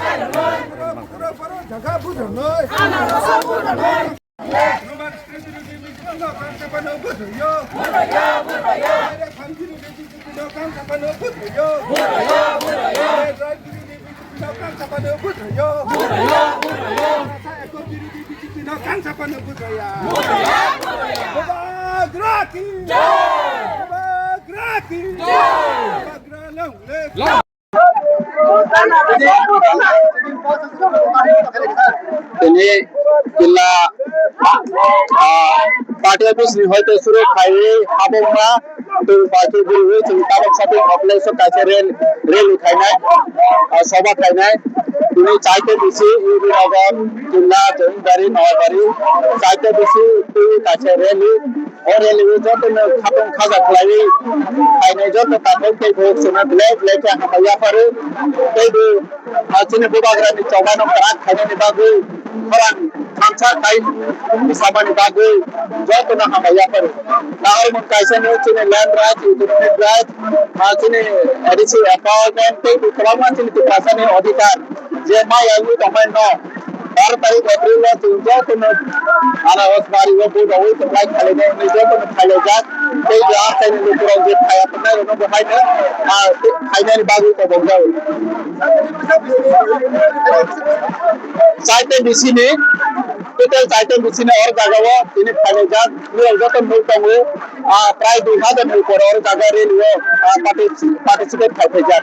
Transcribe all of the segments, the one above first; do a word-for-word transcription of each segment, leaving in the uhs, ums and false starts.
Bukra, bukra, bukra, jaga bujornoi. Roman script ni B J P no kang sapano bujoryo. Bujoryo, bujoryo. Kang sapano bujoryo. Bujoryo, bujoryo. Kang sapano bujoryo. Bujoryo, bujoryo. Rasa ekor birodhi B J P no kang sapano bujorya. Bujoryo, bujoryo. Bubagra ki. Jai. Bubagra ki. Jai. Bubagra long live. Long. Tini kila, ah, party office ni hoite suru khai habongma. Tei paikhe guriwi chwng tabuk shopping complex o kaisa rally, rally khainai, ah, soba khainai. Tini chaita bisi Uni Nagar, Killa, Jainbari, Noabari, chaita bisi twi kaisa rally. O rally o jotono khatong khaja khlaiwi phainai joto takhuk tei bukhuk chwngno belai belai khe hambai yapharo. Tei bo Ah, chini bubagrani chobano kwrak khainani bagwi khorang thansa khai samani bagwi jotono hambai yapharo. Naharmung kaisa no chini land right, economic right, ah, chini A D C appointment tei bo kwbangma chini Tiprasani odhikar je ma yangwi tongmani no. Baro tarik April o chwng jotono Anarosbari o bo rogwi kwplai khalainai hwnwi jotono khailaijak. Tei je achaini lukurok je phaiya tongnai rokno bo haino, ah, khainani bagwi kobokjao. Chaita bisini, total chaita bisini or jagao tini phainai jak, borok joto nuk tongo, ah, prai dui hajar ni upor or jaga rally o, ah, partic-, participate khai phaijak.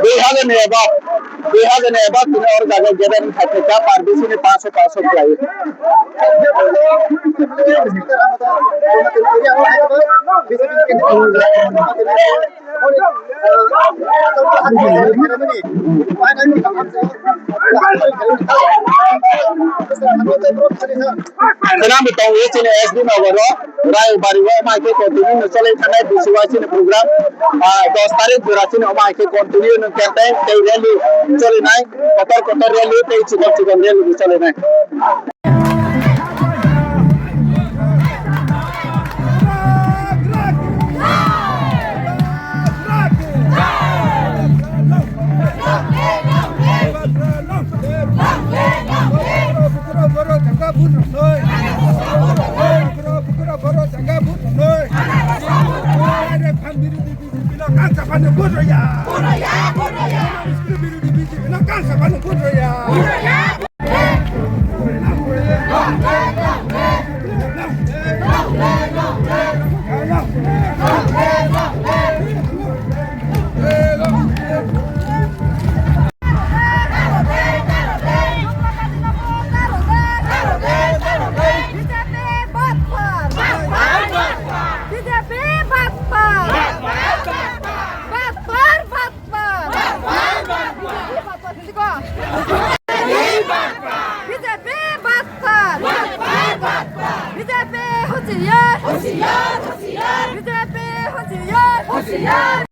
Dui hajar ni above, dui hajar ni above tini or jaga gathering khai phaijak, par bisini panch sho, panch sho khlai. Khwnam tong ye chini S B Nagar o, Rayobari o, omo hai khe continue no cholai thanai, bisi wa chini program, ah, dos tarik jora chini omo hai khe continue no campaign tei rally cholinai, kotor kotor rally tei chikon chikon rally bo cholinai. Kansa panu kudu ya. Kudu ya, kudu ya. Biru di biji pina kansa panu kudu ya. Kudu ya. B J P Bhagpar! Bhagpar, Bhagpar! Bhagpar, Bhagpar! B J P Bhagpar! B J P Hosiyar! Hosiyar, hosiyar! B J P Hosiyar! Hosiyar!